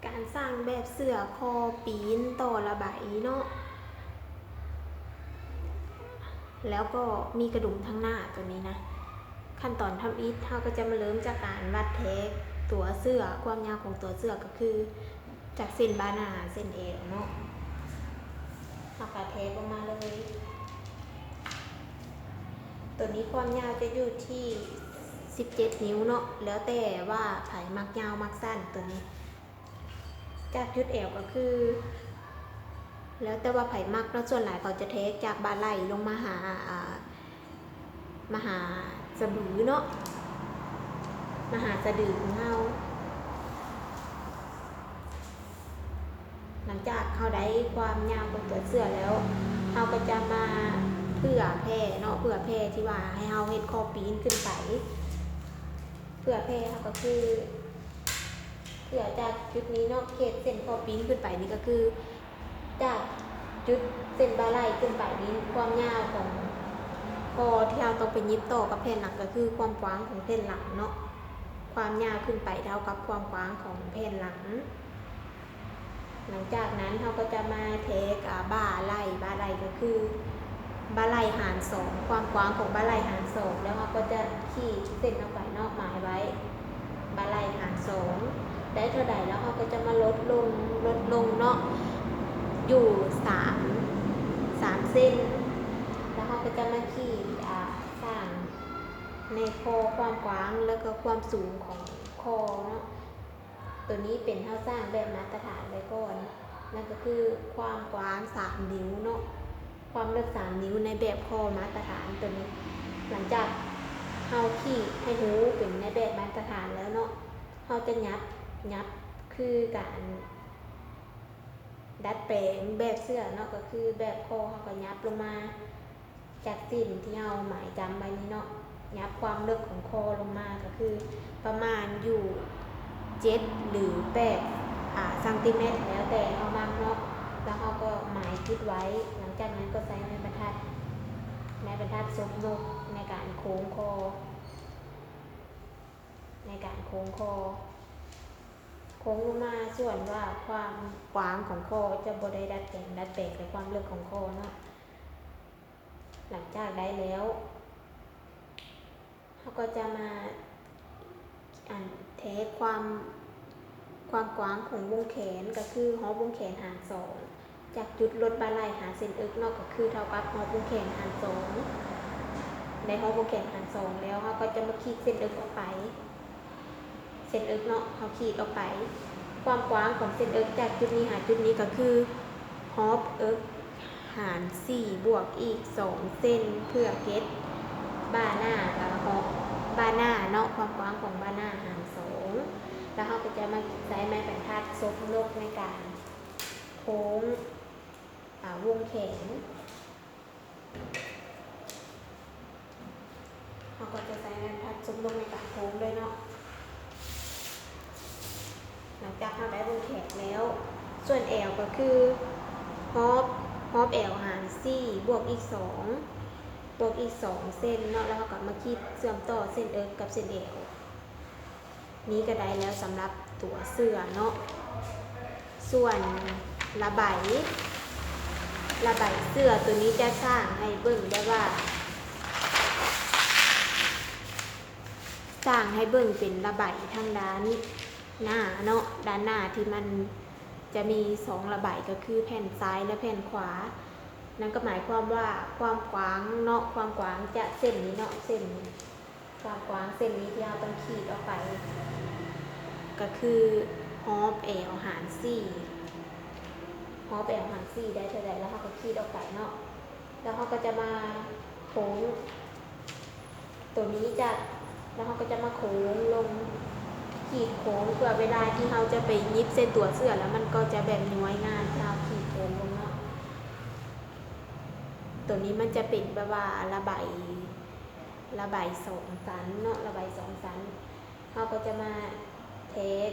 ການສ້າງແບບເສື້ອຄໍປີນຕໍ່ລະໄບເນາະ ແລ້ວກໍມີກະດຸມທາງໜ້າຕົວນີ້ນະ. ຂັ້ນຕອນທຳອິດ ເຮົາກໍຈະມາເລີ່ມຈາກການວັດແທກຕົວເສື້ອ, ຄວາມຍາວຂອງຕົວເສື້ອກໍຄືຈາກເສັ້ນບ່າໜ້າຫາເສັ້ນແອວເນາະ, ເຮົາກໍແທກລົງມາເລີຍ. ຕົວນີ້ຄວາມຍາວຈະຢູ່ທີ່ສິບເຈັດນິ້ວເນາະ, ແລ້ວແຕ່ວ່າໃຜມັກຍາວມັກສັ້ນຕົວນີ້. ຈາກຈຸດແອວກໍຄື ແລ້ວແຕ່ວ່າໃຜມັກເນາະ, ສ່ວນຫຼາຍເຂົາຈະແທກຈາກບ່າໄຫຼ່ລົງມາຫາ ອ່າ ມາຫາສະດືເນາະ, ມາຫາສະດືຂອງເຮົາ. ຫຼັງຈາກເຮົາໄດ້ຄວາມຍາວຂອງຕົວເສື້ອແລ້ວ ເຮົາກໍຈະມາເຜື່ອແຜ່ເນາະ, ເຜື່ອແຜ່ທີ່ວ່າໃຫ້ເຮົາເຮັດຄໍປີນຂຶ້ນໄປ. ເຜື່ອແຜ່ເຮົາກໍຄື ເຜື່ອຈາກຈຸດນີ້ເນາະ, ເຂດເສັ້ນຄໍປີນຂຶ້ນໄປນີ້ກໍຄື ຈາກຈຸດເສັ້ນບ່າໄຫຼ່ຂຶ້ນໄປນີ້ ຄວາມຍາວຂອງຄໍທີ່ເຮົາຕ້ອງໄປຫຍິບຕໍ່ກັບແຜ່ນຫຼັງ ກໍຄືຄວາມກວ້າງຂອງແຜ່ນຫຼັງເນາະ, ຄວາມຍາວຂຶ້ນໄປເທົ່າກັບຄວາມກວ້າງຂອງແຜ່ນຫຼັງ. ຫຼັງຈາກນັ້ນເຮົາກໍຈະມາແທກ ອ່າ ບ່າໄຫຼ່, ບ່າໄຫຼ່ກໍຄືບ່າໄຫຼ່ຫານສອງ, ຄວາມກວ້າງຂອງບ່າໄຫຼ່ຫານສອງ, ແລ້ວເຮົາກໍຈະຂີດເສັ້ນອອກໄປເນາະ, ໝາຍໄວ້ ບ່າໄຫຼ່ຫານສອງ ໄດ້ເທົ່າໃດ ແລ້ວເຮົາກໍຈະມາລົດລົງ, ລົດລົງເນາະ ຢູ່ສາມ, ສາມເສັ້ນ, ແລ້ວເຮົາກໍຈະມາຂີດ ອ່າ ສ້າງໃນຂໍ້ຄວາມກວ້າງ ແລ້ວກໍຄວາມສູງຂອງຂໍ້ເນາະ. ຕົວນີ້ເປັນເຮົາສ້າງແບບມາດຕະຖານໄວ້ກ່ອນ, ນັ້ນກໍຄືຄວາມກວ້າງສາມນິ້ວເນາະ, ຄວາມເລິກສາມນິ້ວໃນແບບຂໍ້ມາດຕະຖານຕົວນີ້. ຫຼັງຈາກເຮົາຂີດໃຫ້ຮູ້ເປັນໃນແບບມາດຕະຖານແລ້ວເນາະ, ເຮົາຈະຫຍັບ, ຫຍັບຄືການດັດແປງແບບເສື້ອເນາະ, ກໍຄືແບບຂໍ້ເຮົາກໍຫຍັບລົງມາ ຈາກເສັ້ນທີ່ເຮົາໝາຍຈຳໄວ້ນີ້ເນາະ, ຫຍັບຄວາມເລິກຂອງຂໍ້ລົງມາ ກໍຄືປະມານຢູ່ເຈັດ ຫຼື ແປດ ອ່າ ຊັງຕີແມັດ ແລ້ວແຕ່ເຮົາມັກເນາະ, ແລ້ວເຮົາກໍໝາຍຈຸດໄວ້. ຫຼັງຈາກນັ້ນກໍໃຊ້ໄມ້ບັນທັດ, ໄມ້ບັນທັດສົບນົກໃນການໂຄ້ງຄໍ, ໃນການໂຄ້ງຄໍ, ໂຄ້ງລົງມາ. ສ່ວນວ່າຄວາມກວ້າງຂອງຄໍຈະບໍ່ໄດ້ດັດແປງ, ດັດແປງແຕ່ຄວາມເລິກຂອງຄໍເນາະ. ຫຼັງຈາກໄດ້ແລ້ວ ເຮົາກໍຈະມາ ອັນ ແທກຄວາມ, ຄວາມກວ້າງຂອງວົງແຂນ ກໍຄືຮອບວົງແຂນຫານສອງ ຈາກຈຸດລົດບ່າໄຫຼ່ຫາເສັ້ນເອິກເນາະ, ກໍຄືເທົ່າກັບຮອບວົງແຂນຫານສອງ. ໄດ້ຮອບວົງແຂນຫານສອງແລ້ວ ເຮົາກໍຈະມາຂີດເສັ້ນເອິກອອກໄປ. ເສັ້ນເອິກເນາະ ເຮົາຂີດອອກໄປ, ຄວາມກວ້າງຂອງເສັ້ນເອິກຈາກຈຸດນີ້ຫາຈຸດນີ້ກໍຄືຮອບເອິກຫານສີ່ບວກອີກສອງເຊັນ ເພື່ອເກັດບ່າໜ້າ ແລ້ວກໍຮອບບ່າໜ້າເນາະ, ຄວາມກວ້າງຂອງບ່າໜ້າຫານສອງ. ແລ້ວເຮົາກໍຈະມາໃຊ້ໄມ້ບັນທັດສົບນົກໃນການໂຄ້ງ ອ່າ ວົງແຂນ. ເຮົາກໍຈະໃຊ້ແມ່ນພັດຊຸບລົງໃນກາງໂຄ້ງເລີຍເນາະ. ຫຼັງຈາກເຮົາໄດ້ວົງແຂນແລ້ວ, ສ່ວນແອວກໍຄືຮອບ, ຮອບແອວຫານສີ່ບວກອີກສອງ, ບວກອີກສອງເຊັນເນາະ, ແລ້ວເຮົາກໍມາຂີດເຊື່ອມຕໍ່ເສັ້ນເອິກກັບເສັ້ນແອວ. ນີ້ກໍໄດ້ແລ້ວສຳລັບຕົວເສື້ອເນາະ. ສ່ວນລະໄບ, ລະໄບເສື້ອຕົວນີ້ຈະສ້າງໃຫ້ເບິ່ງແບບວ່າ ສ້າງໃຫ້ເບິ່ງເປັນລະໄບທາງດ້ານໜ້າເນາະ, ດ້ານໜ້າທີ່ມັນຈະມີສອງລະໄບ ກໍຄືແຜ່ນຊ້າຍ ແລະ ແຜ່ນຂວາ. ນັ້ນກໍໝາຍຄວາມວ່າຄວາມກວ້າງເນາະ, ຄວາມກວ້າງຈາກເສັ້ນນີ້ເນາະ, ເສັ້ນນີ້ ຄວາມກວ້າງເສັ້ນນີ້ທີ່ເຮົາຕ້ອງຂີດອອກໄປ ກໍຄືຮອບແອວຫານສີ່, ຮອບແອວຫານສີ່ໄດ້ເທົ່າໃດ ແລ້ວເຮົາກໍຂີດອອກໄປເນາະ. ແລ້ວເຮົາກໍຈະມາໂຄ້ງຕົວນີ້ຈາກ, ແລ້ວເຮົາກໍຈະມາໂຄ້ງລົງ, ຂີດໂຄ້ງ ເພື່ອເວລາທີ່ເຮົາຈະໄປຫຍິບໃສ່ຕົວເສື້ອ ແລ້ວມັນກໍຈະແບບຍ້ອຍງານທີ່ເຮົາຂີດໂຄ້ງລົງເນາະ. ຕົວນີ້ມັນຈະເປັນແບບວ່າລະໄບ ລະໄບສອງຊັ້ນເນາະ, ລະໄບສອງຊັ້ນ. ເຮົາກໍຈະມາແທກ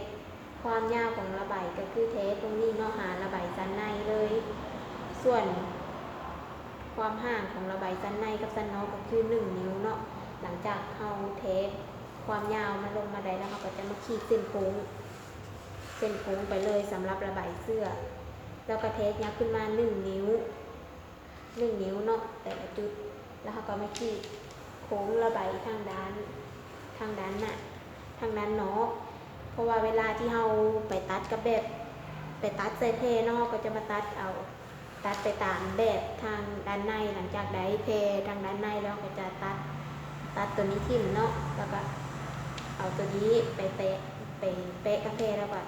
ຄວາມຍາວຂອງລະໄບ ກໍຄືແທກຕົງນີ້ເນາະ ຫາລະໄບຊັ້ນໃນເລີຍ. ສ່ວນຄວາມຫ່າງຂອງລະໄບຊັ້ນໃນກັບຊັ້ນນອກກໍຄືໜຶ່ງນິ້ວເນາະ. ຫຼັງຈາກເຮົາແທກຄວາມຍາວມັນລົງມາໄດ້ແລ້ວ ເຮົາກໍຈະມາຂີດເສັ້ນໂຄ້ງ, ເ ເສັ້ນໂຄ້ງໄປເລີຍສຳລັບລະບາຍເສື້ອ ແລ້ວກໍແທກຍັບຂຶ້ນມາໜຶ່ງນິ້ວ ໜຶ່ງນິ້ວເນາະ ແຕ່ລະຈຸດ ແລ້ວເຮົາກໍມາຂີດໂຄ້ງລະບາຍທາງດ້ານ ທາງດ້ານໜ້າ ທາງດ້ານນອກ ເພາະວ່າເວລາທີ່ເຮົາໄປຕັດກັບແບບ ໄປຕັດໃສ່ແຜ່ເນາະ ເຮົາກໍຈະມາຕັດເອົາ ຕັດໄປຕາມແບບທາງດ້ານໃນ ຫຼັງຈາກໄດ້ແຜ່ທາງດ້ານໃນແລ້ວ ເຮົາກໍຈະຕັດ ຕັດຕົວນີ້ຖິ້ມເນາະ ແລ້ວກໍເອົາຕົວນີ້ໄປແຕະ ໄປແປະກັບແຜ່ ແລ້ວກໍ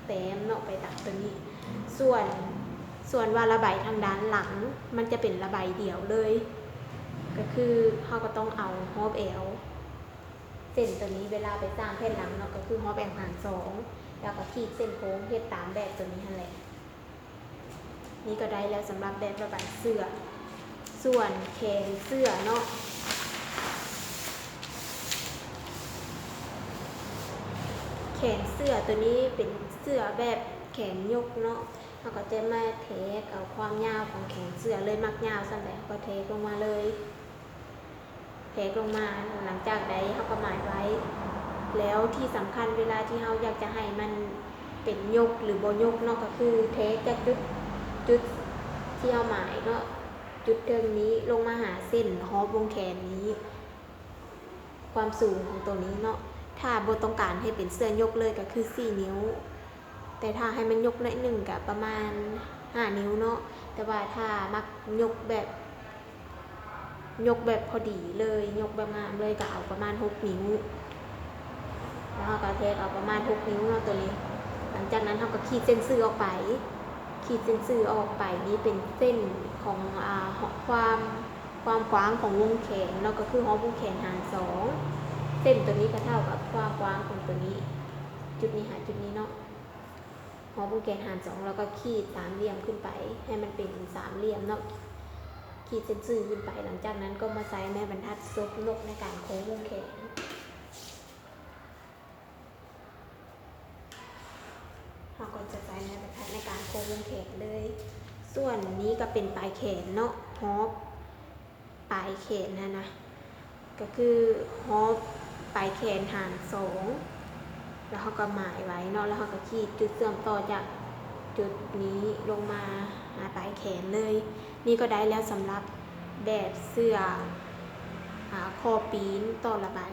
ແຕ້ມເນາະ ໄປຕາມຕົວນີ້. ສ່ວນ ສ່ວນວ່າລະບາຍທາງດ້ານຫຼັງ ມັນຈະເປັນລະບາຍດຽວເລີຍ ກໍຄືເຮົາກໍຕ້ອງເອົາຮອບແອວ ເສັ້ນຕົວນີ້ເວລາໄປສ້າງແຜ່ນຫຼັງເນາະ ກໍຄືຮອບແອວຫານສອງ ແລ້ວກໍຂີດເສັ້ນໂຄ້ງເຮັດຕາມແບບຕົວນີ້ຫັ້ນແຫຼະ. ນີ້ກໍໄດ້ແລ້ວສຳລັບແບບລະບາຍເສື້ອ. ສ່ວນແຂນເສື້ອເນາະ ແຂນເສື້ອຕົວນີ້ເປັນເສື້ອແບບແຂນຍົກເນາະ ເຮົາກໍຈະມາແທກເອົາຄວາມຍາວຂອງແຂນເສື້ອເລີຍ ມັກຍາວສ່ຳໃດເຮົາກໍແທກລົງມາເລີຍ. ແທກລົງມາ ຫຼັງຈາກໄດ້ເຮົາກໍໝາຍໄວ້ ແລ້ວທີ່ສຳຄັນເວລາທີ່ເຮົາຢາກຈະໃຫ້ມັນເປັນຍົກ ຫຼື ບໍ່ຍົກເນາະ ກໍຄືແທກຈາກຈຸດ ຈຸດທີ່ເຮົາໝາຍເນາະ ຈຸດເທິງນີ້ລົງມາຫາເສັ້ນຮອບວົງແຂນນີ້ ຄວາມສູງຂອງໂຕນີ້ເນາະ. ຖ້າບໍ່ຕ້ອງການໃຫ້ເປັນເສື້ອຍົກເລີຍ ກໍຄືສີ່ນິ້ວ ແຕ່ຖ້າໃຫ້ມັນຍົກໜ້ອຍໜຶ່ງກໍປະມານຫ້ານິ້ວເນາະ ແຕ່ວ່າຖ້າມັກຍົກແບບ ຍົກແບບພໍດີເລີຍ ຍົກແບບງາມເລີຍ ກໍເອົາປະມານຫົກນິ້ວ ແລ້ວເຮົາກໍແທກເອົາປະມານຫົກນິ້ວເນາະ ໂຕນີ້. ຫຼັງຈາກນັ້ນເຮົາກໍຂີດເສັ້ນຊື່ອອກໄປ ຂີດເສັ້ນຊື່ອອກໄປນີ້ເປັນເສັ້ນຂອງ ອາ ຄວາມ ຄວາມກວ້າງຂອງວົງແຂນເນາະ ກໍຄືຮອບວົງແຂນຫານສອງ ເສັ້ນໂຕນີ້ກໍເທົ່າກັບຄວາມກວ້າງຂອງໂຕນີ້ ຈຸດນີ້ຫາຈຸດນີ້ເນາະ. ຮອບວົງແຂນຫານສອງ ແລ້ວກໍຂີດສາມຫຼ່ຽມຂຶ້ນໄປ ໃຫ້ມັນເປັນສາມຫຼ່ຽມເນາະ ຂີດເສັ້ນຊື່ຂຶ້ນໄປ. ຫຼັງຈາກນັ້ນກໍມາໃຊ້ໄມ້ບັນທັດສົບນົກໃນການໂຄ້ງວົງແຂນ. ເຮົາກໍຈະໃຊ້ໄມ້ບັນທັດໃນການໂຄ້ງວົງແຂນເລີຍ. ສ່ວນນີ້ກໍເປັນປາຍແຂນເນາະ ຮອບ ປາຍແຂນຫັ້ນນະ ກໍຄືຮອບປາຍແຂນຫານສອງ ແລ້ວເຮົາກໍໝາຍໄວ້ເນາະ ແລ້ວເຮົາກໍຂີດຈຸດເຊື່ອມຕໍ່ຈາກຈຸດນີ້ລົງມາຫາປາຍແຂນເລີຍ. ນີ້ກໍໄດ້ແລ້ວສຳລັບແບບເສື້ອ ອາ ຄໍປີນຕໍ່ລະບາຍ.